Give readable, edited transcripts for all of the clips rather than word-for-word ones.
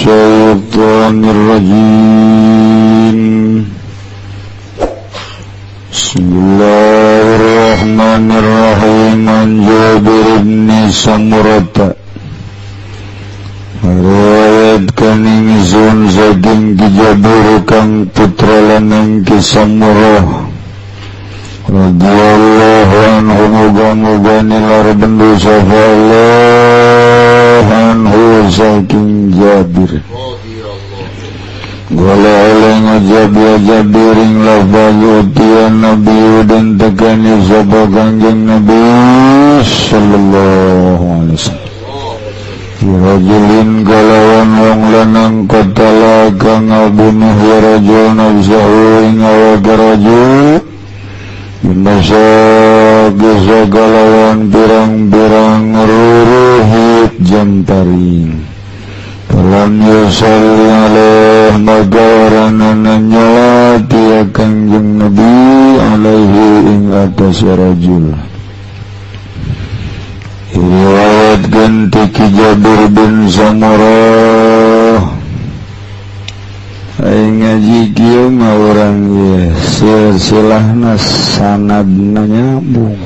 الشيطان الرجيم. بسم الله الرحمن الرحيم. عن جابر بن سمرة riwayat kaning ingsun saking Ki Jabir kang putra lanang Ki Samurah radhiyallahu anhu, muga-muga nilar bendu sapa Allah anhu saking Jabir. Gola oleh ngajab ya Jabiring lafaz utian Nabi dan tekani sapa Kanjeng Nabi sallallahu alaihi wasallam. Rajulin kalawan wong lanang qatala kang ngabunuh ya rajul nafsahu ing awake rajul binasa kalawan pirang-pirang ruruhit jantaring. Falam yusalli alaih maka oranana nyolati ya Kangjeng Nabi alaihi ing atas rajul. Riwayat ganti Ki Jabir bin Samurah. Aing ngaji kieu mah urang ye silsilahna sanadna nyambung.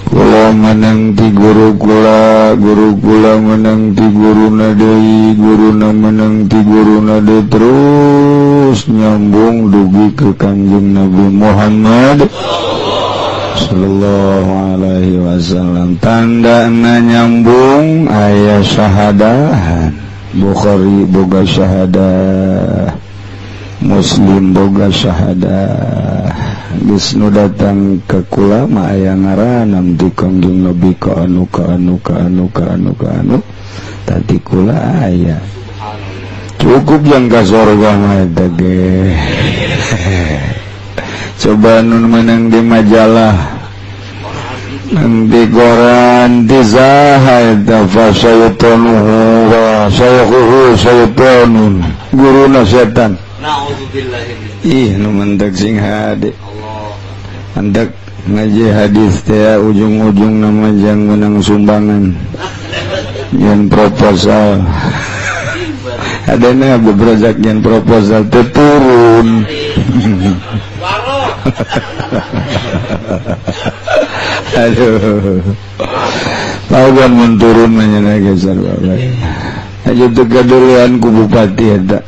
Kula menang ti guru kula, guru kula menang ti guruna deui, guruna menang ti guruna deui, terus nyambung dugi ke Kangjeng Nabi Muhammad sallallahu alaihi wasallam. Tandana nyambung aya syahadahan. Bukhari boga syahadah, Muslim boga syahadah. Geus nu datang ke kula mah aya ngaranna ti Kangjeng Nabi ka anu ka anu ka anu ka anu ka anu tadi kula aya. Cukup yang ka sorga mah eta ge. Coba nun menang di majalah, nang di koran, di saha eta? Fa syaitanuhu wa syaykhuhu syaitanun, guruna setan. Nauzubillahi. Ih, nu mentek sing hade. Allah. Mentek ngaji hadis teh ujung-ujung nama jang menang sumbangan yang proposal. Adana beberapa yang proposal teh turun. Waro. Aduh, tahu kan mun turun mah nya geser bae aja teu kaduluan ku bupati eta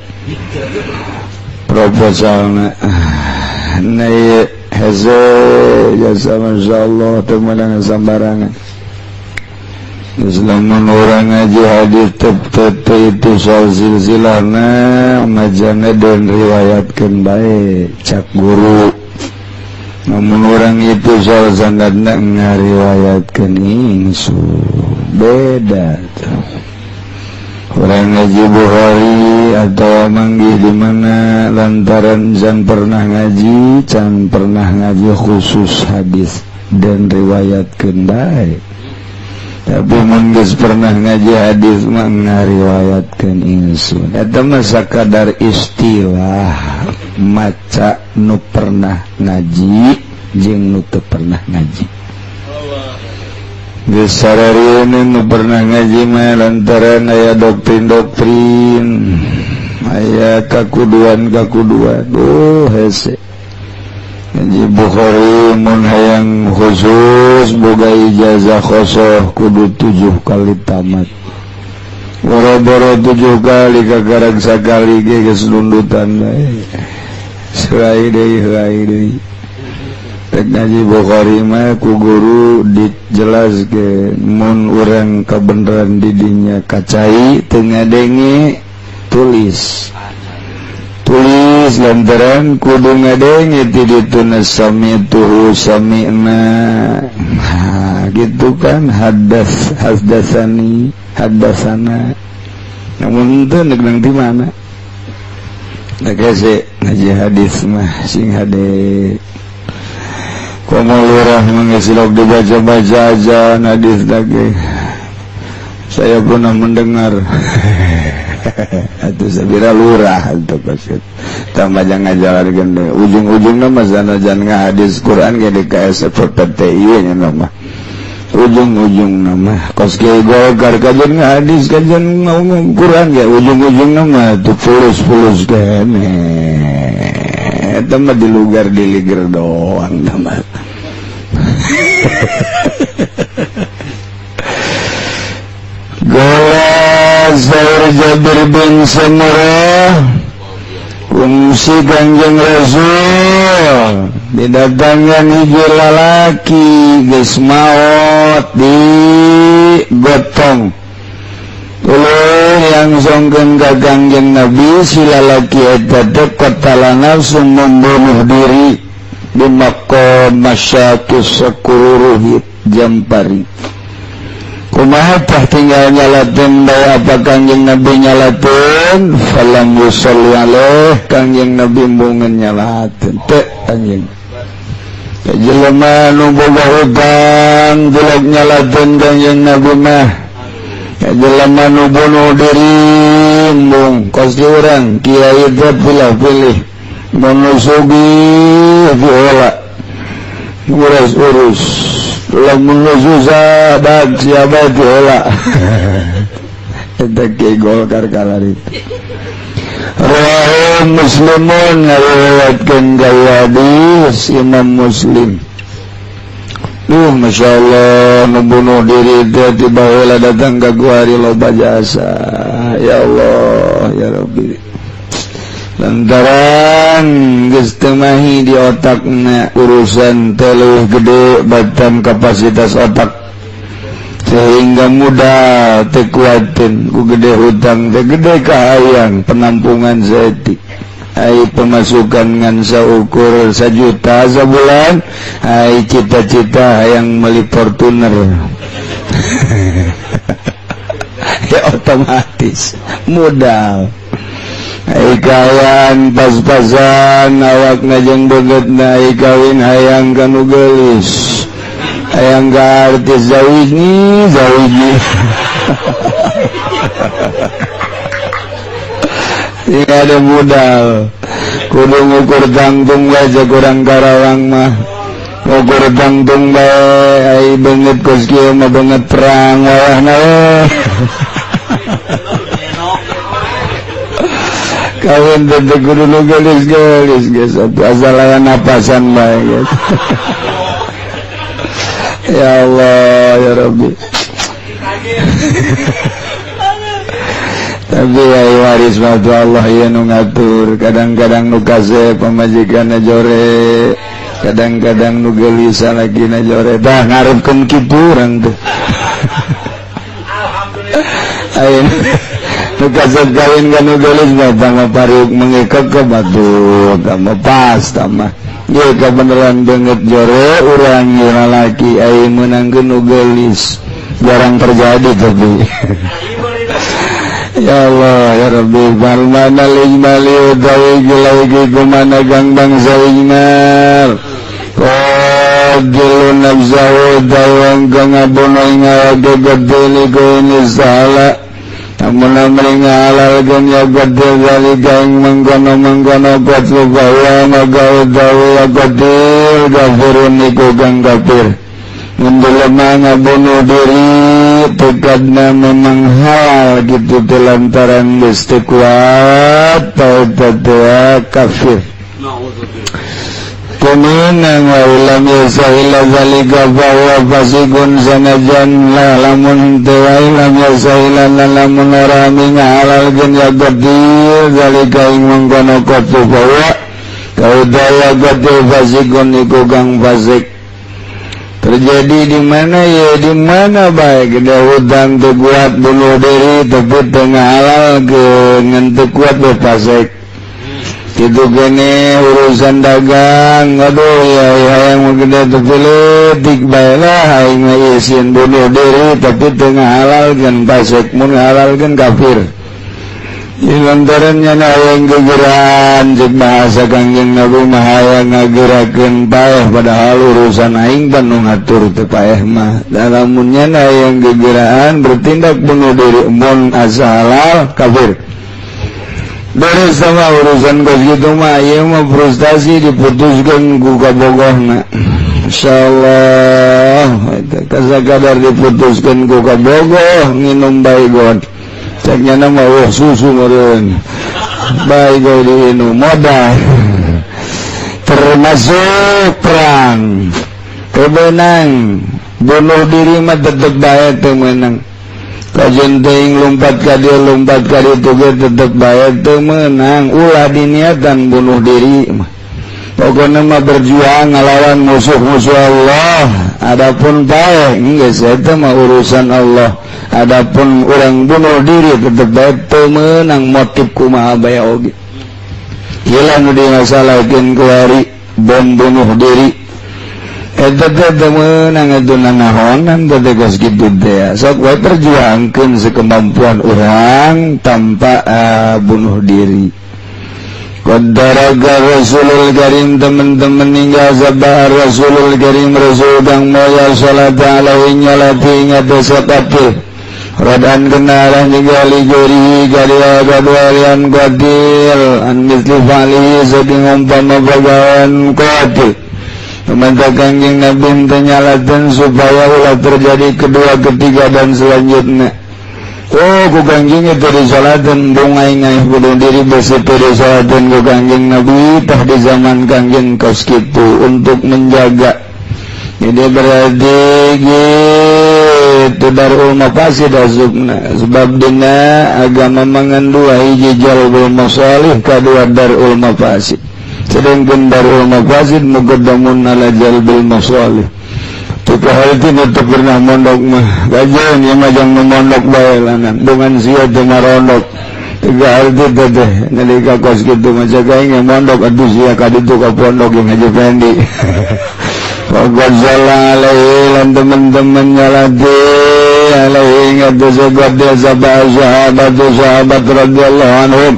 proposalna. Nah, ieu hese jasa, masyaallah, teu meunang sambarangan. Lamun urang ngaji hadis teu itu soal silsilahna majana dan riwayatkeun bae cak guru. Namun orang itu soal sanadna ngariwayatkeun ingsun, beda tuh. Orang ngaji Bukhari atau manggih di mana lantaran can pernah ngaji, can pernah ngaji khusus hadis dan riwayatkeun bae. Tapi mun geus pernah ngaji hadis mah ngariwayatkeun ingsun. Eta mah sakadar istilah maca nu pernah ngaji jeung nu teu pernah ngaji. Geus sararieun nu pernah ngaji mah lantaran aya doktrin-doktrin, aya kakuduan-kakuduan. Oh, hese. Ngaji Bukhari mun hayang khusus boga ijazah khosoh kudu 7 kali tamat. Boro-boro 7 kali, kakarang sakali ge geus lundutan bae. Heureuy deui, heureuy deui. Rek ngaji Bukhari mah ku guru dijelaskeun, mun urang kabeneran didinya kacai teu ngadenge, tulis. Tulis lantaran kudu ngadenge ti dituna sami'tuhu sami'na. Nah, gitu kan, hadas hadasani hadasana. Namun teu nek di mana? Nah, kese ngaji hadis mah sing hade. Komo lurah mengesilok dibaca-baca aja hadis lagi. Saya pernah mendengar. Itu sabira lurah itu maksud. Tambah jangan ngajalarkeun deui. Ujung-ujungna mah sanajan ngahadis Quran ge di KSPPTI nya mah. Ujung-ujung nama kos kiai Golkar kajian hadis kajian ngomong Quran ya ujung-ujung nama tuh fulus-fulus kene eta mah dilugar diliger doang mah. Gola Zair Jabir bin Samurah kungsi Kangjeng Rasul didatangan hiji lalaki geus maot di gotong tuluy langsungkeun ka Kangjeng Nabi si lalaki eta teh qatala nafsu membunuh diri di maqam masyatus sakururuhit jampari. Kumaha tah tinggal nyalateun bae apa Kangjeng Nabi nyalateun falam yusalli alaih Kangjeng Nabi embungeun nyalateun teu anjing. Jelema nu boga hutang jelek nyalateun Kangjeng Nabi mah. Jelema nu bunuh diri embung kos di urang kiai teh pilih-pilih mun nu sugih diolah urus-urus lamun nu susah dag siapa diolah. Eta kiai Golkar kalari. Rawahu Muslimun ngariwayatkeun ka hadis Imam Muslim. Duh Masya Allah nu bunuh diri teh tiba heula datang ka guari loba jasa. Ya Allah ya Rabbi. Lantaran geus teu mahi di otakna urusan teh leuwih gede batan kapasitas otak sehingga mudah teu kuateun ku gede hutang teh gede kahayang penampungan saeutik ai pemasukan ngan saukur 1 juta sabulan ai cita-cita hayang meuli Fortuner. Ya otomatis modal ai kawan pas-pasan awakna jeung beungeutna ai kawin hayang ka nu geulis hayang ka artis zawijni zawijni. Tidak ada modal kudu ngukur tangtung bae kurang Karawang mah ngukur tangtung bae ai beungeut kos kieu mah beungeut perang wayahna we. Kawin teh kudu nu geulis-geulis geus atuh asal aya napasan bae geus. Ya Allah ya Rabbi. Tapi ya waris waktu Allah ya nu ngatur kadang-kadang nu kasep pamajikanna jore kadang-kadang nu geulis salakina jore dah ngarepkeun kitu urang teh. Alhamdulillah. Nu kasep kawin ka nu geulis mah tama pariuk mengikek ke batu tama pas tama ye kabeneran beungeut jore urang ieu lalaki ai meunangkeun nu geulis jarang terjadi tapi. Ya Allah ya Rabbi bal mana lijmali utawi gilai kumana gang bangsa ijmal qadilu nafsahu dawang kang ngabunuh ing awake gedhe liku ini salah namun amri ngahalalkeun ya gedhe zalika ing mengkono-mengkono qatlu bahwa maka utawi ya gedhe kafirun iku kang kafir. Menjelma ngabunuh diri tekadna memang halal gitu lantaran geus teu kuat teu kafir. Kumenang wa lam yasahila zalika fa huwa fasiqun sanajan la lamun teu lam yasahila lamun ora ngahalalkeun ya gedhe zalika ing mengkono qatlu fa huwa kaudaya gedhe fasiqun iku kang fasik. Terjadi di mana ya di mana baik gede hutang teu kuat bunuh diri tapi teu ngahalal ngan teu kuat bapasek. Kitu gene urusan dagang aduh ya hayang gede teu leutik bae lah aing mah ieu bunuh diri tapi teu ngahalalkeun pasek mun ngahalalkeun kafir. Lantaran nyana hayang gegeran cek bahasa Kangjeng Nabi mah hayang ngagerakeun paeh padahal urusan aing pan nu ngatur teu paeh mah. Lamun nyana hayang gegeraan bertindak bunuh diri mun asa halal kafir. Beres sama urusan kos kitu mah ieu mah frustasi diputuskeun ku kabogohna. Insyaallah kasakadar diputuskeun ku kabogoh nginum baygon. Cek nyana mah wah susu meureun. Baygon diinum modal. Termasuk perang. Kebenang bunuh diri mah tetep bae teu meunang. Kajen teuing lompat ka dieu lompat ka ditu ge tetep bae teu meunang. Ulah diniatan bunuh diri mah. Pokoknya mah berjuang ngelawan musuh-musuh Allah. Adapun bae geus eta mah urusan Allah. Adapun urang bunuh diri tetep bae teu meunang motif kumaha bae oge. Ieu nu dimasalahkeun kuari bom bunuh diri. Eta teh teu meunang atuh nanahonan teh geus kitu teh. Sok we perjuangkeun sekemampuan urang tanpa bunuh diri. Qaddaraga Rasulul Karim teman-teman ninggal sabah Rasulul Karim Rasul kang moya salat alaihi nyalati ingat dosa. Radan kenalan juga liguri gadia gadualian qatil an misli falihi saking umpama pagawan qatil. Pemerintah Kangjeng Nabi tenyalakan supaya ulah terjadi kedua, ketiga dan selanjutnya. Oh, ku Kangjeng itu disalatkan bungai ngai bunuh diri besi itu disalatkan ku Kangjeng Nabi tah di zaman Kangjeng kos kitu untuk menjaga. Jadi berarti gitu darul mafasid asupna sebab dina agama mangan dua, hiji jalbul masalih, kadua darul mafasid. Sedangkan darul mafasid muqaddamun ala jalbil masalih. Tiga hal itu teu pernah mondok mah kajian ya mah jangan mondok bae lanang dengan sia teu marondok. Tiga hal itu teh nalika kos kitu mah cek aing mondok atuh sia ka ditu ka pondok yang Haji Fendi. Waqad salla alaihi lan teman-teman nyalati alaihi ngadu sebab dia sahabat sahabat sahabat radhiyallahu anhum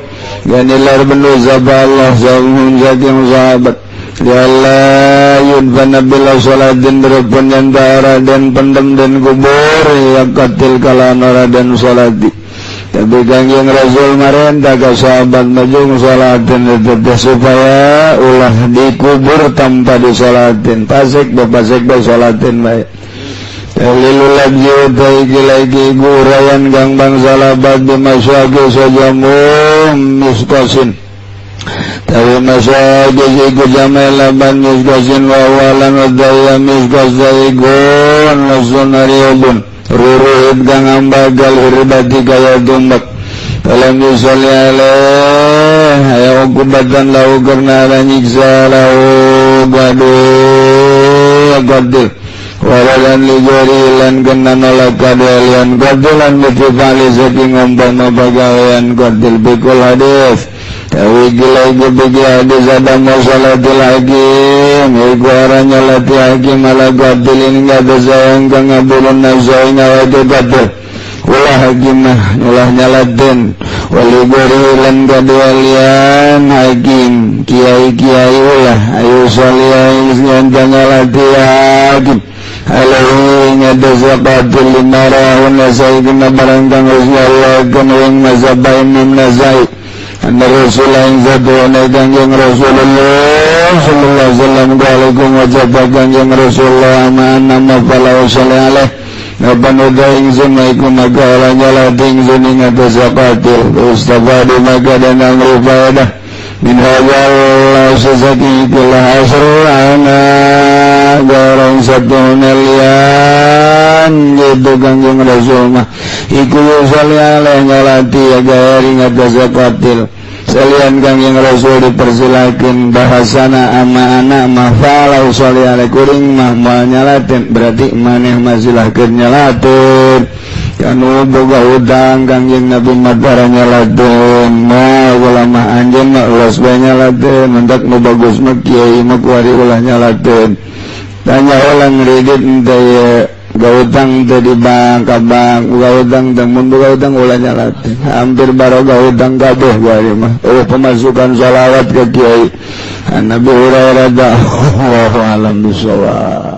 yani lar benu sahabat Allah sahabat saking sahabat. Ya Allah yudfana bila salatin berpun yang dan pendem dan kubur ya katil kalan dan salati. Tapi Kangjeng Rasul marentah ka sahabat maju salatin itu supaya ulah dikubur tanpa disolatin. Pasik ba pasik ba salatin bae. Lilu lagi utai lagi gurayan gang bangsa labat bimasyaki sajamu miskasin. Tapi masyaki iku jamai laban miskasin wa walan wadaya miskas daigun lasun ariyabun. Ruruhit kang ambagal hirbati kaya tumbak. Falam yusalli alaih aya ukubatan lahu karena ala nyiksa lahu gadu qatil. Walalan li jari lan kena nolak kadalian qatilan mitfali saking umpama pagawean qatil bikul hadis. Tawi gila iku bigi hadis ada masalatil hakim iku arah nyalati hakim ala qatilin ngada sayang kang ngabulun nafsa ing awake qatil. Ulah hakim mah ulah nyalatin wali gori lan kadualian hakim kiai-kiai ulah ayo saliai nyalati hakim alaihi ngada qatil lima nasai kena barang kang Allah kena ing mazhab Imam Nasai. Anna Rasulullah ing sadona Kangjeng Rasulullah sallallahu alaihi wasallam alaikum wajib Kangjeng Rasulullah ma nama fala sholli alaihi Naban uda ingsun iku maka ora nyalati ingsun ing atas qatil Mustafa di maka dan amru faedah min hadzal sesaki ikulah asru ana garang satu nelian gitu Kangjeng Rasul mah iku sholli alaihi nyalati agar ing atas qatil. Salian Kangjeng Rasul dipersilakan bahasana ama anak mah falau sholli alaihi kuring mah moal nyalatin berarti maneh mah silahkeun nyalatin kanu boga hutang Kangjeng Nabi mah tara nyalatin mah ulama anjeun mah ulas bae nyalatin mendak nu bagus mah kiai mah kuari ulah nyalatin tanya ulah ngredit teh ye gautang teh di bank ka bank gautang teh mun boga hutang ulah nyalatin hampir baroga hutang kabeh kuari mah oh pemasukan sholawat ke kiai. An Nabi Hurairah, Allahu a'lam bishawab.